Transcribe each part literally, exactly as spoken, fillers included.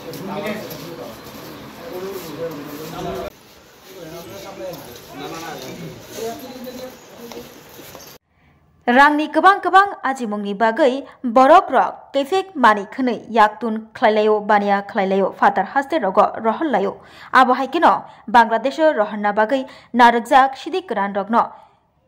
Rangni kwbang kwbang ajimungni bagwi borokrok kefek manwi khwnwi yaktun khlailaio, baniya khlailaio, phatar haste rogo rohorlaio. Abo hai kheno Bangladesho rohorna bagwi narwkjak sidik kwranrokno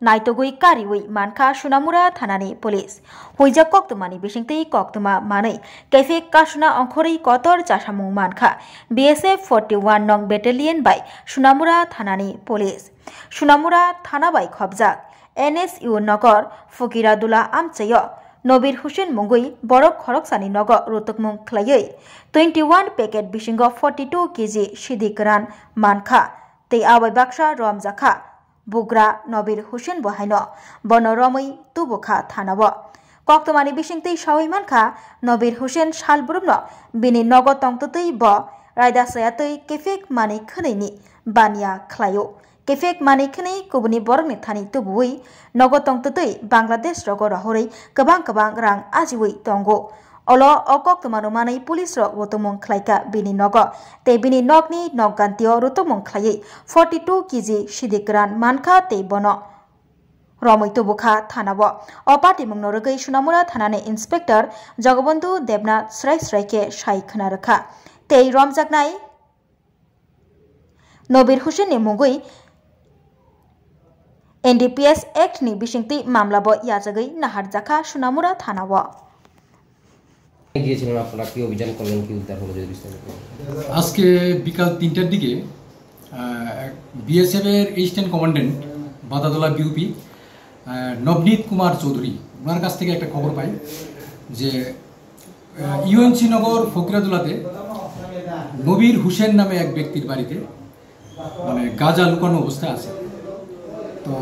naitugwi kariwi mankha Sunamura thanani police. Huijak koktwmani bisingtwi koktwma manwi kefek kasuna ongkhorwi kotor chasamung mankha B S F forty one nong battalion bai Sunamura thanani police. Sunamura thana bai khopjak N S U Nogor Fukiradula amchaio Nobir Hussain mungwi borok khoroksani nogo rutukmung khlaiwi twenty one packet bisingo forty two K G sidi kwran mankha tei abai baksa romjakha. Bugra Nobir Hussain bo haino bono romwi tubukha thanao. Koktwmani bisingtwi sawi mankha, Nobir Hussain salbrumno bini nogo tongtwtwi bo raida sayatwi kefek manwi khwnwini baniya khlaio. Kefek manwi khwnwi kubuni borokni thani tubuwi nogo tongtwtwi Bangladesh rogo rohorwi kwbang kwbang rang ajiwi tongo. Olo o koktwma rwmanwi police rok rutukmung khlaikha bini nogo, tei bini nokni nokgantio rutukmung khlaiwi forty two K G sidi kwran mankha tei bono romwi tubukha thanao. O patimungno rwgwi Sunamura thanani inspector Jagabandhu Debnath srai srai khe sai khwna rwkha tei romjaknai Nobir Hussainni mungwi N D P S Act ni bisingtwi mamla bo yachagwi naharjakha Sunamura thanao. গিয়েছিলেন আপনারা, কি অভিযান করলেন, কি উদ্ধার হলো, যদি বিস্তারিত বলেন। আজকে বিকাল তিনটার দিকে, আহ, এক বিএসএফ এর অ্যাসিস্ট্যান্ট কমান্ড্যান্ট বাদাদোলা বিউপি, আহ, নবনীত কুমার চৌধুরী, ওনার কাছ থেকে একটা খবর পাই যে, আহ, ইউএনসি নগর ফকিরাদুলাতে নবীর হোসেন নামে এক ব্যক্তির বাড়িতে মানে গাঁজা লুকানো অবস্থায় আছে। তো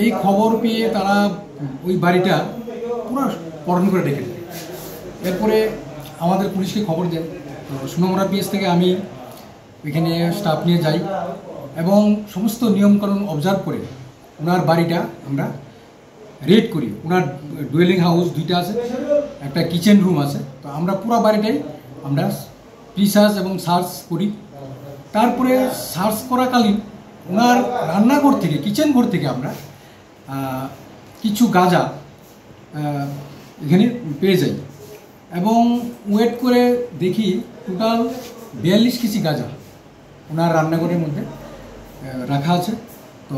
এই খবর পেয়ে তারা ওই বাড়িটা পুরো কর্ডন করে রেখে দেয়। এরপরে আমাদের পুলিশকে খবর দেয়। তো সুনামুরা পিএস থেকে আমি ওইখানে স্টাফ নিয়ে যাই এবং সমস্ত নিয়মকানুন অবজার্ভ করে ওনার বাড়িটা আমরা রেড করি। ওনার ডুয়েলিং হাউস দুইটা আছে, একটা কিচেন রুম আছে। তো আমরা পুরো বাড়িটাই আমরা প্রিসার্চ এবং সার্চ করি। তারপরে সার্চ করাকালীন ওনার রান্নাঘর থেকে, কিচেন ঘর থেকে আমরা, আহ, কিছু গাঁজা, আহ, এখানে পেয়ে যাই এবং ওয়েট করে দেখি টোটাল বিয়াল্লিশ কেজি গাঁজা ওনার রান্নাঘরের মধ্যে, আহ, রাখা আছে। তো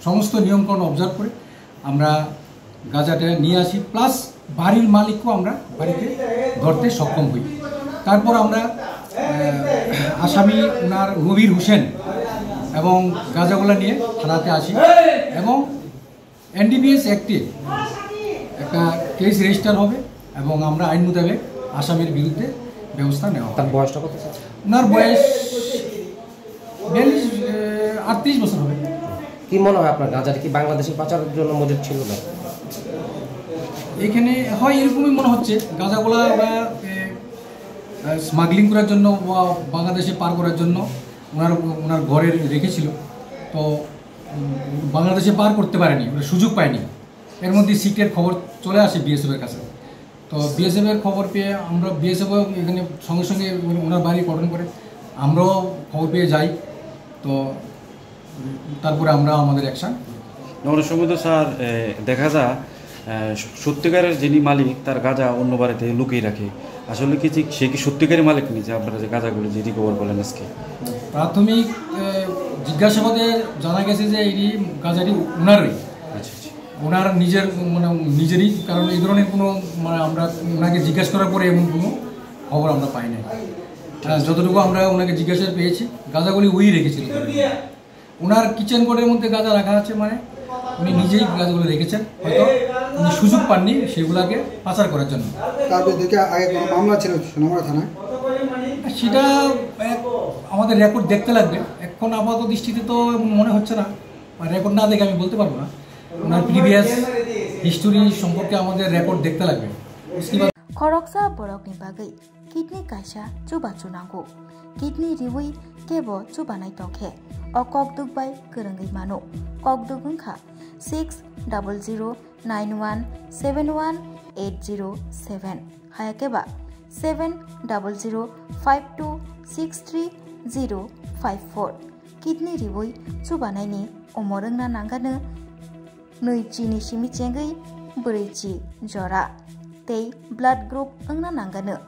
সমস্ত নিয়মকানুন অবজার্ভ করে আমরা গাঁজাটা নিয়ে আসি, প্লাস বাড়ির মালিককেও আমরা বাড়িতে ধরতে সক্ষম হই। তারপর আমরা, আহ, আসামি ওনার নবীর হোসেন এবং গাঁজাগুলা নিয়ে থানাতে আসি এবং এনডিপিএস অ্যাক্টে একটা কেস রেজিস্টার হবে এবং আমরা আইন মোতাবেক আসামির বিরুদ্ধে ব্যবস্থা নেওয়া হবে। তার বয়সটা কত, স্যার? ওনার বয়স বিয়াল্লিশ, এ, আটত্রিশ বছর হবে। কি মনে হয় আপনার, গাঁজাটা কি বাংলাদেশে পাচারের জন্য মজুদ ছিল না? এখানে হয় এরকমই মনে হচ্ছে, গাঁজাগুলা ওরা, এ, এ, স্মাগলিং করার জন্য বা বাংলাদেশে পার করার জন্য ওনার, ওনার ঘরে রেখেছিল। তো, উম, বাংলাদেশে পার করতে পারেনি, ওরা সুযোগ পায়নি। এর মধ্যে সিক্রেট খবর চলে আসে বিএসএফ এর কাছে। তো বিএসএফ এর খবর পেয়ে আমরা, বিএসএফ এখানে সঙ্গে সঙ্গে ওনার বাড়ি কর্ডন করে, আমরাও খবর পেয়ে যাই। তো তারপরে আমরা আমাদের অ্যাকশন। অনেক সময় তো স্যার, এ, দেখা যায়, এ, সত্যিকারের যিনি মালিক, তার গাঁজা অন্য বাড়িতে লুকিয়ে রাখে। আসলে কি ঠিক সে কি সত্যিকারের মালিক নি, যে আপনারা যে গাঁজাগুলো যে রিকভার করলেন আজকে? প্রাথমিক, এ, জিজ্ঞাসাবাদে জানা গেছে যে এই গাঁজাটি ওনারই। আচ্ছা, আচ্ছা। ওনার নিজের, মানে, নিজেরই, কারণ এই ধরনের কোনো, মানে, আমরা ওনাকে জিজ্ঞেস করার পরে এমন কোনো খবর আমরা পাই নাই। হ্যাঁ, যতটুকু আমরা ওনাকে জিজ্ঞাসা পেয়েছি, গাঁজাগুলি উই রেখেছিল। ওনার কিচেন কোর্টের মধ্যে গাঁজা রাখা আছে, মানে, উনি নিজেই গাঁজাগুলো রেখেছেন, হয়তো উনি সুযোগ পাননি সেগুলাকে পাচার করার জন্য। তার বিরুদ্ধে কি আগে কোনো মামলা ছিল সোনামুড়া থানায়? সেটা এক, আমাদের রেকর্ড দেখতে লাগবে। এখন আপাত দৃষ্টিতে তো এমন মনে হচ্ছে না, আর রেকর্ড না দেখে আমি বলতে পারবো না। ওনার প্রিভিয়াস হিস্টোরি সম্পর্কে আমাদের রেকর্ড দেখতে লাগবে। उसके बाद Khoroksa borokni bagwi kidney kaisa chubachu nango. Kidney riwi kebo chubanai tongkhe, o kokduk bai kwrwngwi mano. Kokduk wngkha six double zero nine one seven one eight zero seven. Hayakhe ba seven double zero five two six three zero five four. Kidney riwi chubanaini omor wngna nangano nwi chini simi chengwi brwi chi jora tei blood group wngna nangano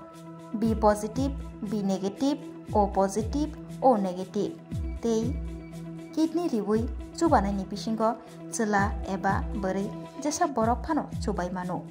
B positive, B negative, O positive, O negative tei kidney riwi chubanaini bisingo chwla eba bwrwi jesa borok phano chubai mano.